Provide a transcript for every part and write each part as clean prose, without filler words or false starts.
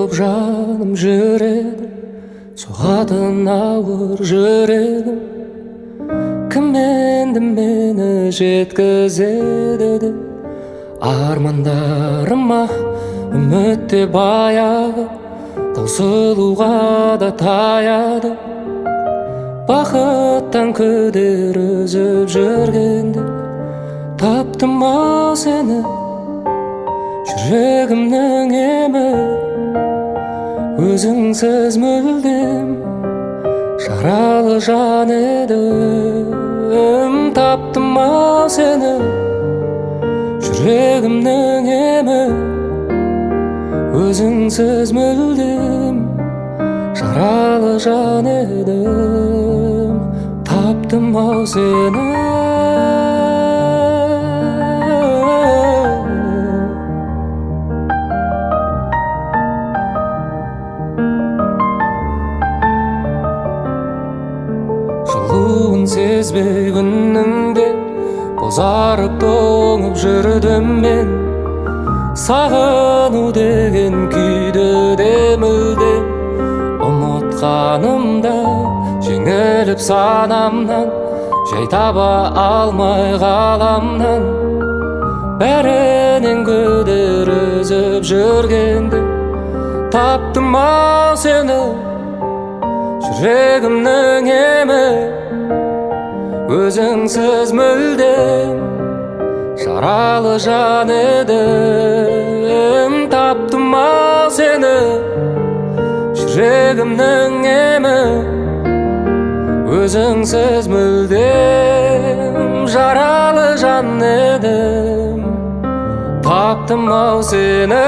болып жаным жүреді, соғатын ауыр жүрегім. Кім енді мені жеткізеді деп армандарыма, үміт те баяғы таусылуға да таяды. Бақыттан күдер үзіп жүргенде таптым ау сені, жүрегімнің емі. Өзіңсіз мүлдем жаралы жан едім. Таптым ау сені, жүрегімнің емі. Өзіңсіз мүлдем жаралы жан едім. Таптым ау сені. Жылуын сезбей күннің де бозарып тоңып жүрдім мен. Сағыну деген күйді де мүлдем ұмытқанымда, жеңіліп санамнан, жай таба алмай ғаламнан. Бәрінен күдер үзіп жүргенде таптым ау сені, жүрегімнің емі. Өзіңсіз мүлдем жаралы жан едім. Таптым ау сені, жүрегімнің емі. Өзіңсіз мүлдем жаралы жан едім. Таптым ау сені.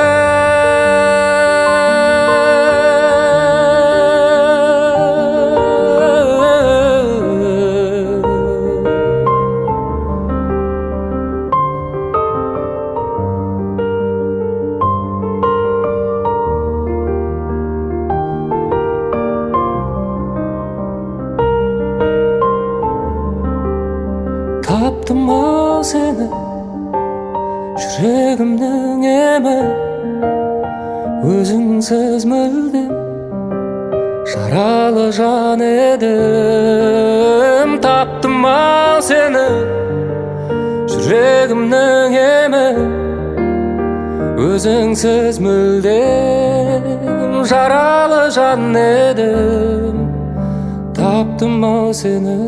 Таптым ау сені, жүрегімнің емі. Өзіңсіз мүлдем жаралы жан едім. Таптым ау сені, жүрегімнің емі. Өзіңсіз мүлдем жаралы жан едім. Таптым ау сені.